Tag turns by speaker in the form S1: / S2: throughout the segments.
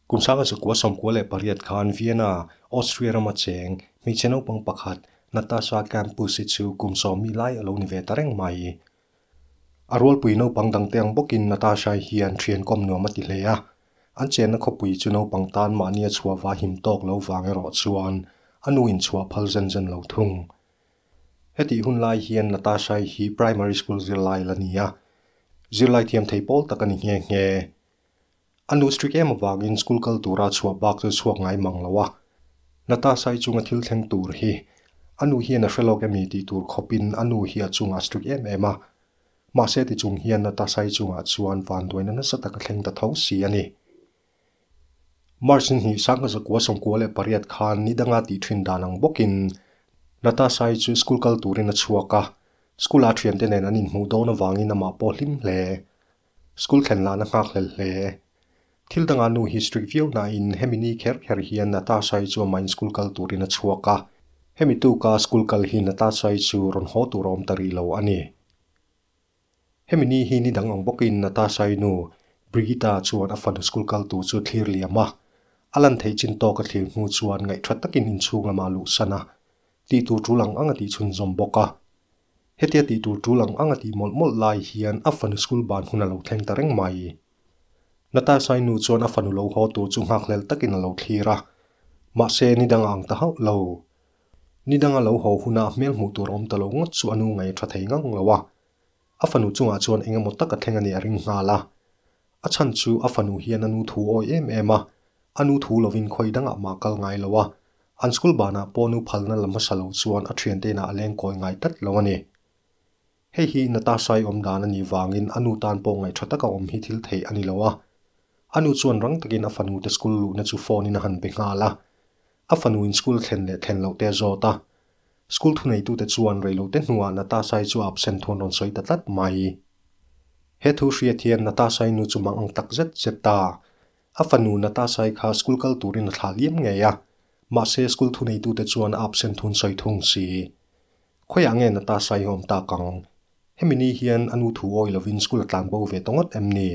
S1: Kum 1998 khan Vienna, Austria rama cheng hmeichhe naupang pakhat Natasha Kampusch-i chu kum sawmi lai a lo ni ve ta reng mai. A rualpui naupang dangte ang bawkin Natasha-i hian thian kawm nuam a ti hle a, an chenna khawpui chu naupang tan mahni a chhuah va him tawk lo vang erawh chuan a nu in chhuah phal zen zen lo thung. Hetih hun lai hian Natasha-i hi primary school zirlai la ni a, zirlai thiam thei pawl tak a ni nghe nghe. A nu strict em avangin school kal tura chhuah bak chu chhuak ngai mang lo a. Natasha-i chunga thil thleng tur hi a nu hian a hre lawk emi tih tur khawpin a nu hi a chungah strict em em a. Mahse ti chung hian Natasha-i chungah chuan vanduaina nasa tak a thleng ta tho si a ni. March ni hnih 1998 khan ni danga tih thin dan ang bawkin Natasha-i chu school kal turin a chhuak a. School-ah thiante nen an inhmuh dawn avangin amah pawh hlim hle. School thlen lana nghak hlel hle. Thil danga nu hi strict viau nain hemi ni kher kher hian Natasha-i chu amahin school kal turin a chhuak a. Hemi tuka school kal hi Natasha-i chu rawn haw tur a awm ta rih lo a ni. Hemi ni hi ni dang ang bawkin Natasha-i nu Brigitta chuan a fanu school kal tur chu thlir liam a. A lan theih chin tawk a thlir hnu chuan ngaihṭha takin inchhung lamah a luhsan a, tih tur ṭul ang ang a tih chhunzawm bawk a. Hetia tih tur ṭul ang ang a tih mawlh mawlh lai hian a fanu school ban hun a lo thleng ta reng mai. Natasha-i nu chuan a fanu lo haw tur chu nghakhlel takin a lo thlir a, mahse ni dang a ang ta hauh lo. Ni danga lo haw huna hmel hmuh tur awm ta lo ngawt chu a nu ngaih a ṭha thei ngang lo a. A fanu chungah chuan eng emaw tak a thleng a nih a ring nghal a. A chhan chu a fanu hian a nu thu awi em em a, a nu thu lovin khawi dangah mah kal ngai lo a, an school banah pawh nu phalna la hmasa lo chuan a thiante inah a leng kawi ngai tlat lo a ni. Hei hi Natasha-i awm dan a nih vangin a nu tan pawh ngaih tha taka awm hi thil theih a ni lo a. A nu chuan rang takin a fanu te school luhna chu phone in a han be nghal a. A fanu in school thlen leh thlen loh te a zawt a. School thuneitute chuan reilote hnuah Natasha-i chu a absent thu an rawn sawi ta tlat mai. He thu hriat hian Natasha-i nu chu mang ang tak zet zet ta. A fanu Natasha-i kha school kal turin a thlah liam ngei a, mahse school thuneitute chuan a absent thun sawi thung si. Khawiah nge Natasha-i awm tak ang? Hemi ni hian a nu thu awi lovin school a tlan bo ve ta ngawt em ni?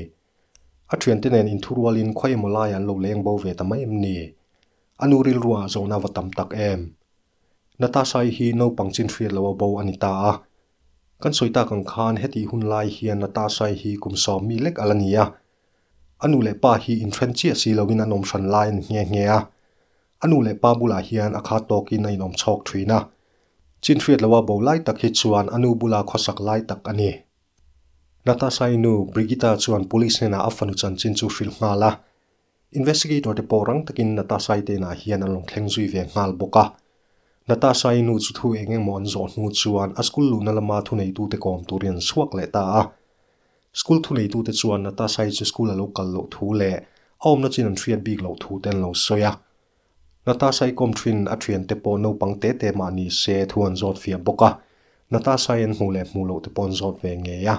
S1: A thiante nen inthurualin khawi emaw laiah an lo leng bo ve ta mai em ni? A nu rilruah zawhna va tam tak em? Natasha-i hi naupang chin hriat loh a bo a ni ta a. Kan sawi tak ang khan hetih hun lai hian Natasha-i hi kum 10 mi lek a la ni a. A nu leh pa hi inthen chiah si loin an awm hran lai a ni nghe nghe a. A nu leh pa bulah hian a khat tawkin a inawm chhawk thin a. Chin hriat loha bo lai tak hi chuan a nu bula khawsak lai tak a ni. Natasha-i nu Brigitta chuan police hnenah a fanu chanchin chu hrilh nghal a. Investigator te pawh rang takin Natasha-i te inah hian an rawn thleng zui ve nghal bawk a. Natasha-i nu chu thu eng engmaw an zawh hnu chuan a school luhna lama thuneitute kawm turin an chhuak leh ta a. School thuneitute chuan Natasha-i chu school a lo kal loh thu leh a awmna chin an hriat bik loh thu te an lo sawi a. Natasha-i kawm thin a thiante pawh naupang te te mah ni se thu an zawt fiah bawk a. Natasha-i an hmuh leh hmuh loh te pawh an zawt ve ngei a.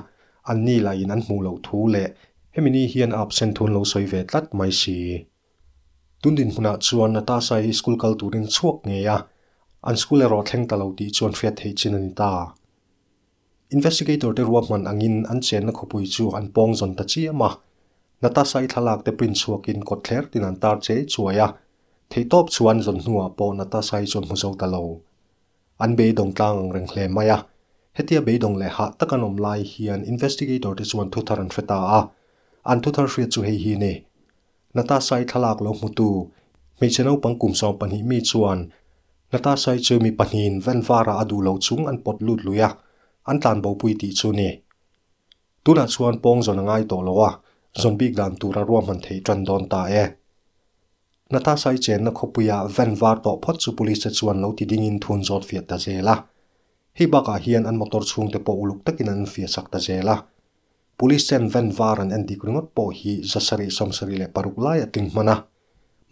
S1: Anni lahin an hmuh loh thu leh hemi ni hian a absent thu an lo sawi ve tlat mai si. Tun dinhmunah chuan Natasha-i school kal turin chhuak ngei a, an school erawh thleng ta lo tih chuan hriat theih chin a ni ta. Investigator te ruahman angin an chenna khawpui chu an pawng zawn ta chiam a. Natasha-i thlalak te print chhuakin kawt thler tin an tar chei chuai a. Theihtawp chuan zawn hnuah pawh Natasha-i chuan hmu zo ta lo. An beidawng tlang ang reng hle mai a. Hetia beidawng leh hah tak an awm lai hian investigator te chuan thuthar an hre ta a. An thuthar hriat chu hei hi ni. Natasha-i thlalak lo hmutu hmeichhe naupang kum 12 mi chuan Natasha-i chu mi pahnihin van varah a duh lo chung an pawt lut lui a, an tlan bopui tih chu ni. Tunah chuan pawng zawn a ngai tawh lo a, zawn bik dan tura ruahman theih tan dawn ta e. Natasha-i chenna khawpuia van var tawh phawt chu police te chuan lo ti dingin thun zawt fiah ta zel a. Hei bakah hian an motor chhungte pawh uluk takin an fiah sak ta zel a. Police ten van var an en dik ringawt pawh hi 776 lai a tling hman a.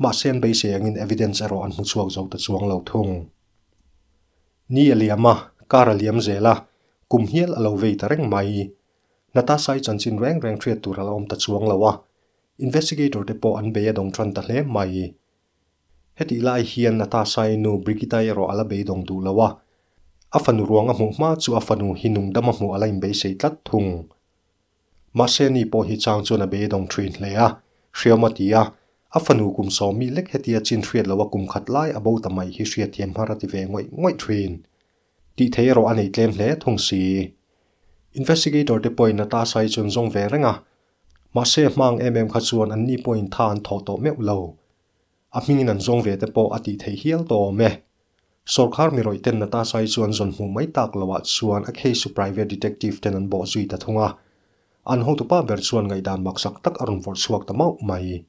S1: Mahse an beisei angin evidence erawh an hmu chhuak zo ta chuang lo thung. Ni a liam a, kar a liam zel a, kum hial a lo vei ta reng mai. Natasha-i chanchin reng reng hriat tur a la awm ta chuang lo a, investigator te pawh an bei a dawng tan ta hle mai. Hetih lai hian Natasha-i nu Brigitta-i erawh a la beidawng duh lo a, a fanu ruang a hmuh hma chu a fanu hi nungdam a hmuh a la inbeisei tlat thung. Mahse ni pawh hi chang chuan a beidawng thin hle a, hriam a ti a, A fanu kum sawmi lek hetia chin hriat loha kum khat lai a bo ta mai hi hriatthiam har a ti ve ngawih ngawih thin. Tih theih erawh a nei tlem hle thung si. Investigator te pawhin Natasha-i chu an zawng ve reng a, mahse hmang em em kha chuan anni pawhin tha an thawh tawh meuh lo. A hmingin an zawng ve te pawh a tih theih hial tawh awm e. Sawrkhar mi rawih ten Natasha-i chu an zawn hmuh mai tak loah chuan a case chu private detective ten an bawh zui ta thung a. An hotupa ber chuan ngaihdan maksak tak a rawn vawrh chhuak ta mauh mai.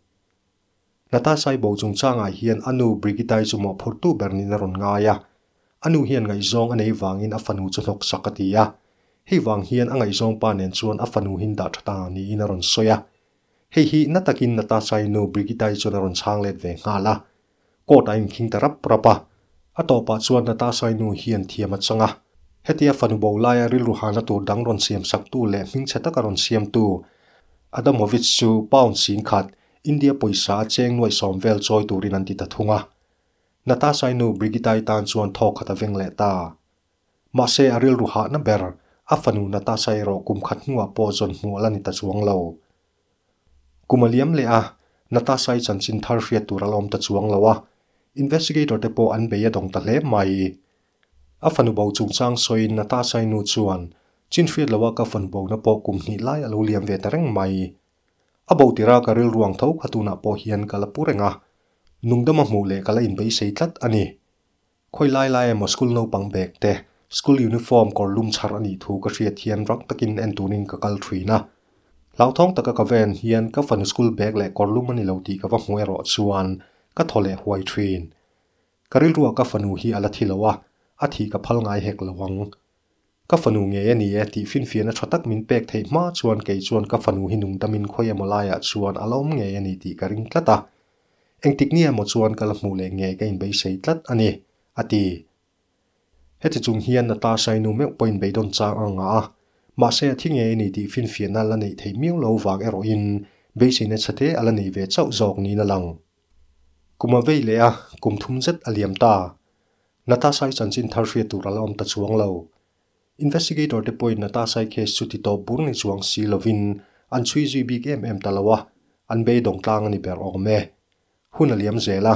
S1: Natasha-i bo chungchangah hian a nu Brigitte-i chu mawhphurtu ber niin a rawn ngai a. A nu hian ngaihzawng a nei vangin a fanu chu hnawksak a ti a. Hei vang hian a ngaihzawng pa nen chuan a fanu hin dah tha ta niin a rawn sawi a. Hei hi na takin Natasha-i nu Brigitte-i chuan a rawn chhang let ve nghal a. Court a inkhing ta rap rap a. A tawpah chuan Natasha-i nu hian thiam a chang a. Hetia fanu bo laia rilru hana tur dang rawn siam saktu leh hmingchhe taka rawn siamtu Adamovich chu pound singkhat, India pawisa a cheng nuaih sawm vel chawi turin an ti ta thung a. Natasha-i nu Brigitte-i tan chuan thawk khat a veng leh ta. Mahse a rilru hahna ber, a fanu Natasha erawh kum khat hnuah pawh zawn hmuh a la ni ta chuang lo. Kum a liam leh a, Natasha-i chanchin thar hriat tur a la awm ta chuang lo a, investigator te pawh an bei a dawng ta hle mai. A fanu bo chungchang sawiin Natasha-i nu chuan, Chin hriat loha ka fanu bona pawh kum hnih lai a lo liam ve ta reng mai. A bo tira ka rilru ang tho kha tunah pawh hian ka la pu reng a, nungdama hmuh leh ka la inbeisei tlat a ni. Khawi lai lai emaw school naupang bag te, school uniform kawr lum chhar a nih thu ka hriat hian rang takin en turin ka kal thin a. Hlauthawng taka ka va en hian ka fanu school bag leh kawr lum a ni lo tih ka va hmu erawh chuan ka thaw leh huai thin. Ka rilruah ka fanu hi a la thi lo a, a thih ka phal ngai hek lo ang. Ka fanu ngei a ni e tih finfiahna tha tak min pek theih hma chuan kei chuan ka fanu hi nungdamin khawi emaw laiah chuan a la awm ngei a ni tih ka ring tlat a. Engtik ni emaw chuan ka la hmuh leh ngei ka inbeisei tlat a ni, a ti. Heti chung hian Natasha-i nu meuh pawhin beidawn chang a ngah a, mahse a thi ngei a ni tih finfiahna la neih theih miau lo vang erawhin beiseina chhete a la nei ve chauh zawk niin a lang. Kum a vei leh a, kum thum zet a liam ta. Natasha-i chanchin thar hriat tur a la awm ta chuang lo. Investigator te pawhin Natasha-i case chu ti tawp bur ni chuang si lovin an chhui zui bik em em ta lo a, an beidawng tlang a ni ber awm e. Hun a liam zel a,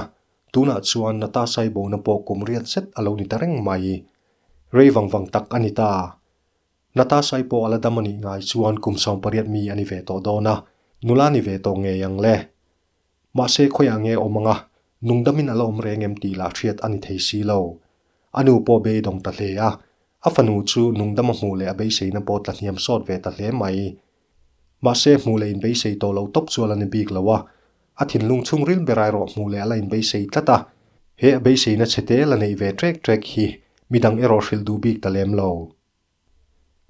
S1: tunah chuan Natasha-i bona pawh kum riat zet a lo ni ta reng mai. Rei vang vang tak a ni ta. Natasha-i pawh a la dam a nih ngai chuan kum 18 mi a ni ve tawh dawn a, nula ni ve tawh ngei ang le. Mahse khawiah nge awm anga nungdamin a la awm reng em tih lah hriat a ni thei si lo. A nu pawh beidawng ta hle a, a fanu chu nungdam a hmuh leh a beiseina pawh tla hniam sawt ve ta hle mai. Mahse hmuh leh inbeisei tawh lo tawp chu a la ni bik lo a, a thinlung chhungril ber erawh hmuh leh a la inbeisei tlat a. He a beiseina chhe te la neih ve trek trek hi midang erawh hrilh duh bik ta lem lo.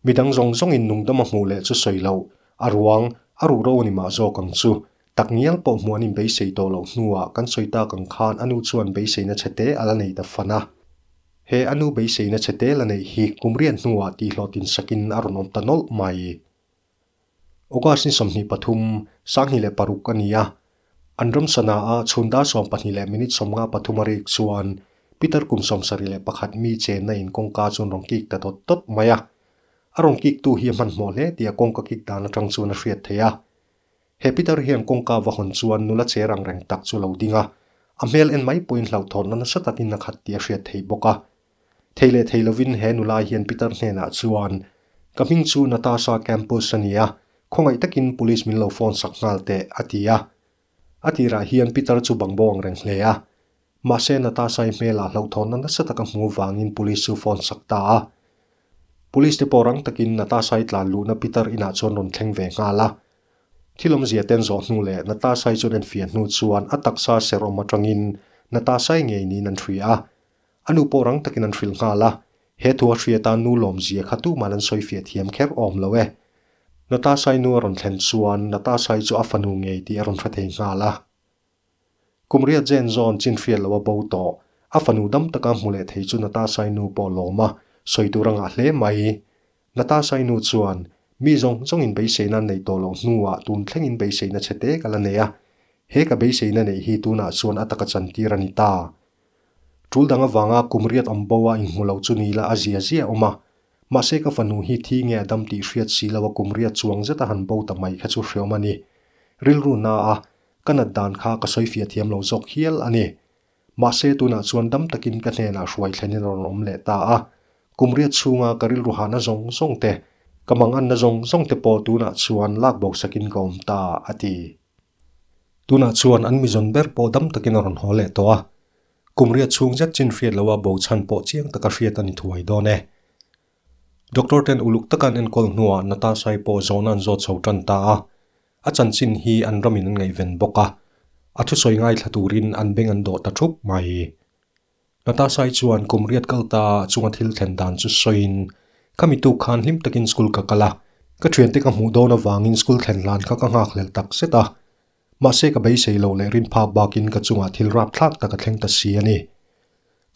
S1: Midang zawng zawngin nungdam a hmuh leh chu sawi loh, a ruang, a ruh ro a ni mah zawk ang chu. Takngial pawh hmuh an inbeisei tawh loh hnuah kan sawi tak ang khan a nu chuan beiseina chhe te a la nei ta fan a. He a nu beiseina chhe te la neih hi kum riat hnuah tihhlawhtin sakin a rawn awm ta nawlh mai. August ni 23, 2006 a ni a. An ram sana a chhun dar 12 leh minute 53 a rik chuan Peter kum 71 mi chenna in kawngka chuan rawn kik ta dawt dawt mai a. A rawn kik tu hi a hmanhmawh hle tih a kawngka kik dan atang chuan a hriat theih a. He Peter hian kawngka va hawn chuan nula cher ang reng tak chu a lo ding a. A hmel en mai pawhin hlauhthawnna nasa takin a khat tih a hriat theih bawk a. Thei leh thei lovin he nula hian Peter hnenah chuan, Ka hming chu Natasha Campos a ni a, khawngaih takin police min lo phone sak nghal teh, a ti a. A tirah hian Peter chu bangbo ang reng hle a. Mahse Natasha-i hmelah hlauhthawnna nasa taka hmu vangin police chu phone sak ta a. Police te pawh rang takin Natasha-i tlan luhna Peter inah chuan rawn thleng ve nghal a. Thil awmzia ten zawh hnu leh Natasha-i chuan enfiah hnu chuan a taksa ser awm atangin Natasha-i ngei niin an hria a. A nu pawh rang takin an hrilh nghal a, he thu a hriat a nu lawmzia kha tuman an sawi fiah thiam kher awm lo e. Natasha-i nu a rawn thlen chuan Natasha-i chu a fanu ngei tih a rawn hre thei nghal a. Kum riat zen zawn chin hriat loh a bo tawh, a fanu dam taka hmu leh thei chu Natasha-i nu pawh lawm a, sawi tur a ngah hle mai. Natasha-i nu chuan, Mi zawng zawngin beiseina an neih tawh loh hnuah tun thlengin beiseina chhe te ka la nei a, he ka beiseina neih hi tunah chuan a taka chantir a ni ta. Tul dang avanga kum riat awm bo a inhmu lo chu ni la a zia zia awm a. Mahse ka fanu hi thi nge a dam tih hriat si lo a kum riat chuang zet a han bo ta mai kha chu hreawm a ni. Rilru na a. Ka nat dan kha ka sawi fiah thiam lo zawk hial a ni. Mahse tunah chuan dam takin ka hnenah hruai thlenin a rawn awm leh ta a. Kum riat chhunga ka rilru hahna zawng zawng te, ka manganna zawng zawng te pawh tunah chuan lak bawk sakin ka awm ta, a ti. Tunah chuan an mizawn ber pawh dam takin a rawn haw leh tawh a. Kum riat chhung zet chin hriat loha bo chhan pawh chiang taka hriat a ni thuai dawn e. Doctor ten uluk taka an enkawl hnuah Natasha-i pawh zawhna an zawt chho tan ta a. A chanchin hi an ramin an ngaihven bawk a, a thusawi ngaithla turin an beng an dawh ta thup mai. Natasha-i chuan kum riat kal ta chunga thil thlen dan chu sawiin, Khami tuk khan hlim takin school ka kal a, ka thiante ka hmuh dawn avangin school thlen hlan kha ka nghakhlelh tak zet a. Mahse ka beisei lo leh rin phak bakin ka chungah thil rapthlak tak a thleng ta si a ni.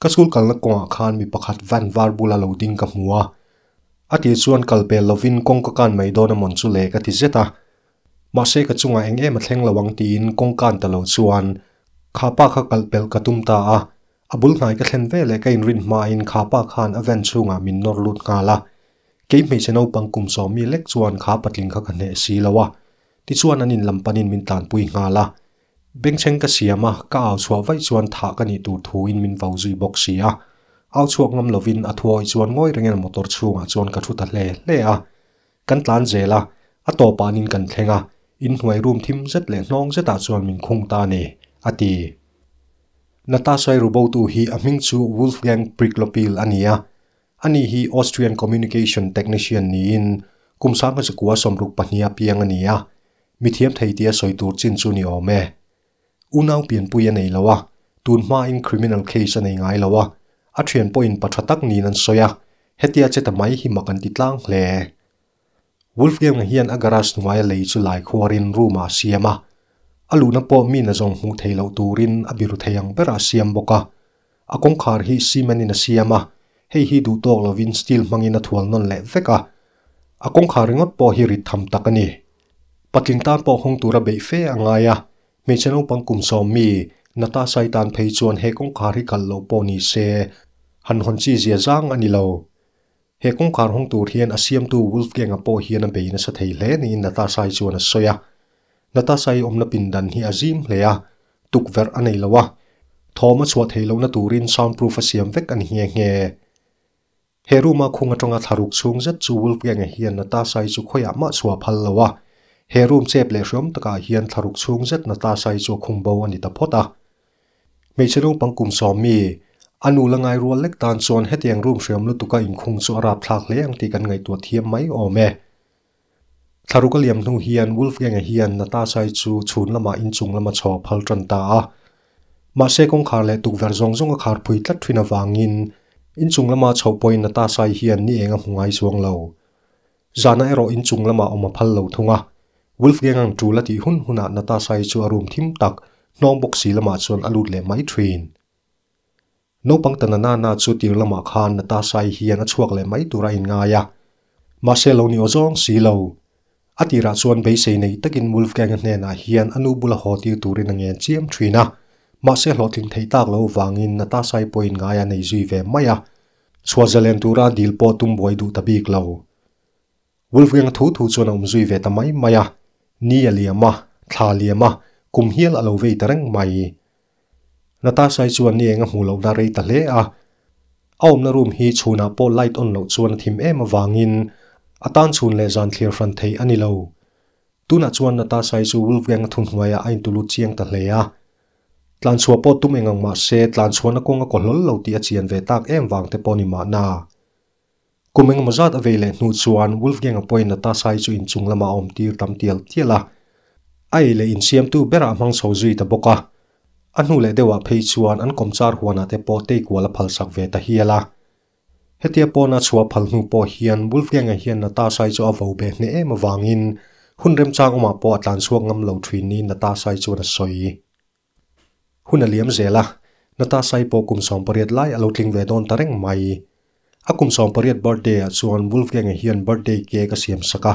S1: Ka school kalna kawngah khan mi pakhat van var bula lo ding ka hmu a. A tir chuan kal pel lovin kawng ka kan mai dawn a mawn chu le ka ti zet a. Mahse ka chungah eng em a thleng lo ang tiin kawng kan ta lo chuan kha pa kha kalh pelh ka tum ta a. A bul hnai ka thlen veleh ka inrin hmain kha pa khan a van chhungah min nawr lut nghal a. Kei hmeichhe naupang kum sawmi lek chuan kha patling kha ka hneh si lo a. Tichuan an in lam panin min tlanpui nghal a. Bengchheng ka siam a, ka au chhuah vaih chuan thah ka nih tur thuin min vau zui bawk si a. Au chhuak ngam lovin a thuawi chuan ngawi rengin a motor chhungah chuan ka thu ta hle hle a. Kan tlan zel a, a tawpanin kan thleng a, inhnuai room thim zet leh hnawng zetah chuan min khung ta a ni, a ti. Natasha-i rubotu hi a hming chu Wolfgang Priklopil a ni a, ani hi Austrian communication technician niin kum sangha zakua sawmruk pahniha piang a ni a, Mi thiam thei tia sawi tur chin chu ni awm e. Unau pianpui a nei lo a, tun hmain criminal case a nei ngai lo a, a thian pawhin pa tha tak niin an sawi a, hetia che ta mai hi mak an ti tlang hle. Wolfgang-a hian a garage hnuaia lei chu lai khuarin room-ah a siam a, a luhna pawh mi nazawng hmuh theih loh turin a biru thei ang berah a siam bawk a. A kawngkhar hi cement in a siam a, hei hi duh tawk lovin steel hmangin a thual nawn leh vek a. A kawngkhar ringawt pawh hi rit tham tak a ni. Patling tan pawh hawng tura beih fe a ngai a, hmeichhe naupang kum sawm mi Natasha-i tan phei chuan he kawngkhar hi kalh loh pawh ni se, han hawn chi zia zang a ni lo. He kawngkhar hawng tur hian a siamtu Wolfgang-a pawh hian a bei nasa thei hle niin Natasha-i chuan a sawi a. Natasha-i awmna pindan hi a zim hle a, tukverh a nei lo a, thawm a chhuah theih lohna turin soundproof a siam vek a ni nghe nghe. He room-a khung atanga thlaruk chhung zet chu Wolfgang-a hian Natasha-i chu khawiah mah chhuah phal lo a, he room chep leh hriam takah hian thlaruk chhung zet Natasha-i chu a khung bo a ni ta phawt a. Hmeichhe naupang kum sawm mi, a nu la ngai rual lek tan chuan hetiang room hriam lutuka inkhung chu a rapthlak hle ang tih kan ngaihtuah thiam mai awm e. Thlaruk a liam hnu hian Wolfgang-a hian Natasha-i chu chhun lamah inchung lama chhaw a phal tan ta a. Mahse kawngkhar leh tukverh zawng zawng a khar phui tlat thin avangin inchung lama chhoh pawhin Natasha-i hian ni eng a hmu ngai chuang lo. Zana erawh inchung lamah awm a phal lo thung a. Wolfgang-a'n tul a tih hun hunah Natasha-i chu a room thim tak, hnawng bawk si lamah chuan a lut leh mai thin. Naupang ta nana na chu tir lamah khan Natasha-i hian a chhuak leh mai tur a inngai a. Mahse lo ni aw zawng si lo. A tirah chuan beisei nei takin Wolfgang-a hnenah hian a nu bula haw tir turin a ngen chiam thin a. Mahse hlawhtling thei tak lo vangin Natasha-i pawhin ngai a nei zui ve mai a. Chhuah zalen tura dil pawh tum buai duh ta bik lo. Wolfgang-a thu thu chuan a awm zui ve ta mai mai a. Ni a liam a, thla a liam a, kum hial a lo vei ta reng mai. Natasha-i chuan ni eng a hmuh lohna rei ta hle a. A awmna room hi chhunah pawh light on loh chuan a thim em avangin a tan chhun leh zan thlir hran theih a ni lo. Tunah chuan Natasha-i chu Wolfgang-a thuhnuaiah a intulut chiang ta hle a. Tlanchhuah pawh tum eng ang mah se tlanchhuahna kawng a kaw hlawl lo tih a chian ve tak em vang te pawh ni mahna. Kum engemaw zat a vei leh hnu chuan Wolfgang-a pawhin Natasha-i chu inchung lamah a awm tir tam tial tial a. A ei leh insiamtu berah a hmang chho zui ta bawk a. A hnu leh deuhah phei chuan an kawmchar huanah te pawh teikual a phalsak ve ta hial a. Hetia pawna chhuah phal hnu pawh hian Wolfgang-a hian Natasha-i chu a vo beh hneh em avangin hun remchang awmah pawh a tlanchhuak ngam lo thin niin Natasha-i chuan a sawi. Hun a liam zel a, Natasha-i pawh kum 18 lai a lo tling ve dawn ta reng mai. A kum 18 birthday ah chuan Wolfgang-a hian birthday cake a siam sak a,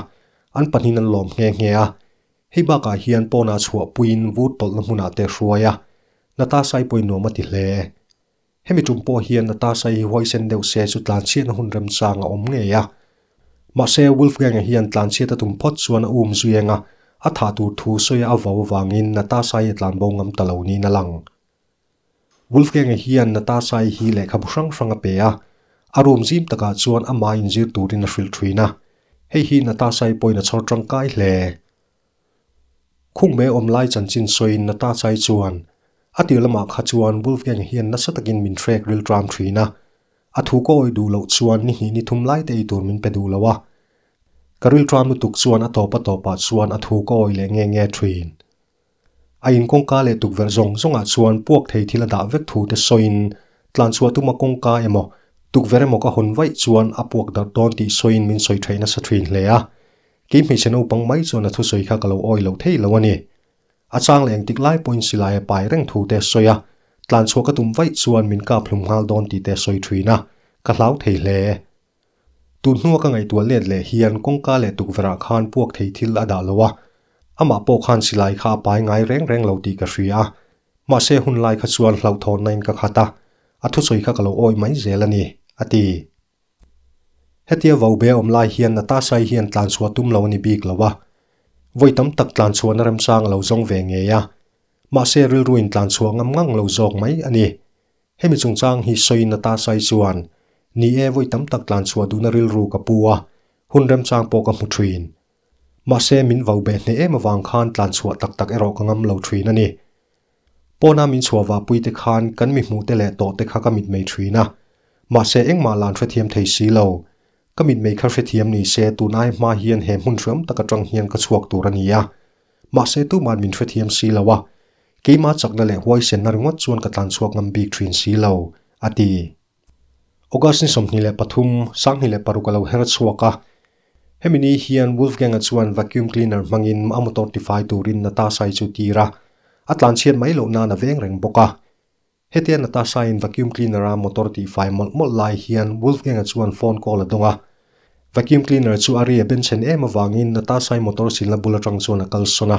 S1: an pahnihin an lawm nghe nghe a. Hei bakah hian pawnah chhuah puiin vur tawlhna hmunah te a hruai a, Natasha-i pawhin nuam a ti hle. Hemi tum pawh hian Natasha-i hi huaisen deuh se chu tlanchhiatna hun remchang a awm ngei a. Mahse, Wolfgang-a hian tlanchhiat a tum phawt chuan a um zui eng a, A thah tur thu sawi a vau avangin Natasha-i a tlan bo ngam ta lo niin a lang. Wolfgang-a hian Natasha-i hi lehkhabu hrang hrang a pe a, a room zim takah chuan amah inzir turin a hrilh thin a, hei hi Natasha-i pawhin a chhawr tangkai hle. Khungme awm lai chanchin sawiin Natasha-i chuan, A tir lamah kha chuan Wolfgang hian nasa takin min hrek ril tram thin a, a thu ka awih duh loh chuan ni hnih ni thum lai te ei tur min pe duh lo a. Ka ril tram lutuk chuan a tawp a tawpah chuan a thu ka awih leh nge nge thin. A in kawngka leh tukverh zawng zawngah chuan puak thei thil a dah vek thu te sawiin tlan chhuah tuma kawngka emaw tukverh emaw ka hawn vaih chuan a puak darh dawn tih sawiin min sawi theih nasa thin hle a. Kei hmeichhe naupang mai chuan a thusawi kha ka lo awih lo thei lo a ni. A chang leh engtik lai pawhin silai a pai reng thu te a sawi a, tlan chhuah ka tum vaih chuan min kap hlum nghal dawn tih te a sawi thin a, ka hlau thei hle. Tun hnua ka ngaihtuah let leh hian kawngka leh tukverh ah khan puak thei thil a dah lo a, amah pawh khan silai kha a pai ngai reng reng lo tih ka hria a, mahse hun lai kha chuan hlauhthawnna in ka khat a, a thusawi kha ka lo awih mai zel a ni, a ti. Hetia Vaube awm lai hian Natasha-i hian tlanchhuah tum lo a ni bik lo a, vawi tam tak tlanchhuahna remchang a lo zawng ve ngei a, mahse rilruin tlanchhuah ngam ngang lo zawk mai a ni. Hemi chungchang hi sawiin Natasha-i chuan, Ni e, vawi tam tak tlanchhuah duhna rilru ka pu a, hun remchang pawh ka hmu thin. Mahse min Vaube hneh em avang khan tlanchhuah tak tak erawh ka ngam lo thin a ni. Pawna min chhuah vahpui te khan kan mi hmuh te leh tawh te kha ka mitmei thin a, mahse engmah lan hrethiam thei si lo. Ka mitmei kha hrethiam ni se tun ai hma hian he hmun hriam tak atang hian ka chhuak tur a ni a, mahse tuman min hrethiam si lo a, keimah chakna leh huaisenna ringawt chuan ka tlan chhuak ngam bik thin si lo, a ti. August ni 23, 2006 a lo her chhuak a. Hemi ni hian Wolfgang-a chuan vacuum cleaner hmangin a motor tifai turin Natasha-i chu tir a, a tlanchhiat mai loh nan a veng reng bawk a. Hetia Natasha-in vacuum cleaner-a motor tihfai mawlh mawlh lai hian Wolfgang-a chuan phone call a dawng a. Vacuum cleaner chu a ri a benchhen em avangin Natasha-i motor silna bul atang chuan a kalsawn a.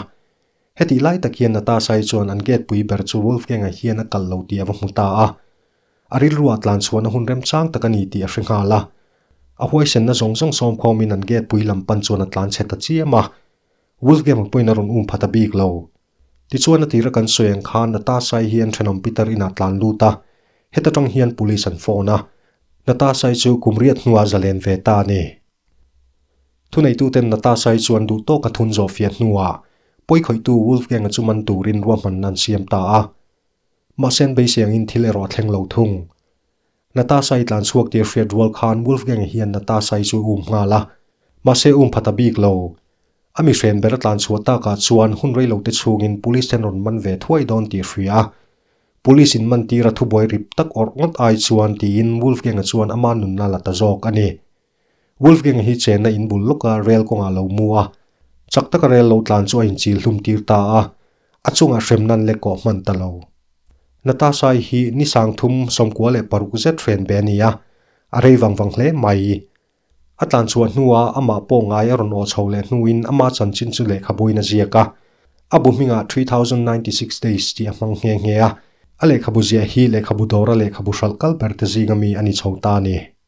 S1: Hetih lai tak hian Natasha-i chuan an gate pui ber chu Wolfgang-a hian a kal lo tih a va hmu ta a. A rilruah tlan chhuahna hun remchang tak a ni tih a hre nghal a. A huaisenna zawng zawng sawmkhawmin an gate pui lam pan chuan a tlan chhe ta chiam a. Wolfgang pawhin a rawn um pha ta bik lo. Tichuan a tira kan sawi ang khan Natasha-i hi an thenawm Peter inah tlan lut a, heta tang hian police an phone a. Natasha-i chu kum riat hnuah zalen ve ta a ni. Thuneituten Natasha-i chuan duh tawk a thun zawh fiah hnuah pawikhawihtu Wolfgang-a chu man turin ruahmanna an siam ta a. Mahse an beisei angin thil erawh a thleng lo thung. Natasha-i tlan chhuak tih a hriat rual khan Wolfgang-a hian Natasha-i chu a um nghal a, mahse um pha ta bik lo. A mi hren ber a tlan chhuah takah chuan hun rei lo te chhungin police ten rawn man ve thuai dawn tih a hria a. Police in man tira thubuai rip tak awrh ngawt ai chuan tiin Wolfgang-a chuan ama nunna la ta zawk a ni. Wolfgang-a hi chenna in bul lawka rel kawngah lo mu a, chak taka rel lo tlan chu a inchil hlum tir ta a, a chungah hremnan lek kawh hman ta lo. Natasha-i hi ni 36 zet hren ve a ni a, a rei vang vang hle mai. A tlan chhuah hnuah amah pawh ngai a rawn aw chho leh hnuin ama chanchin chu lehkhabuin a ziak a, a bu hmingah 3096 Days tih a hmang nghe nghe a, a lehkhabu ziah hi lehkhabu dawra lehkhabu hralh kal ber te zinga mi a ni chho ta a ni.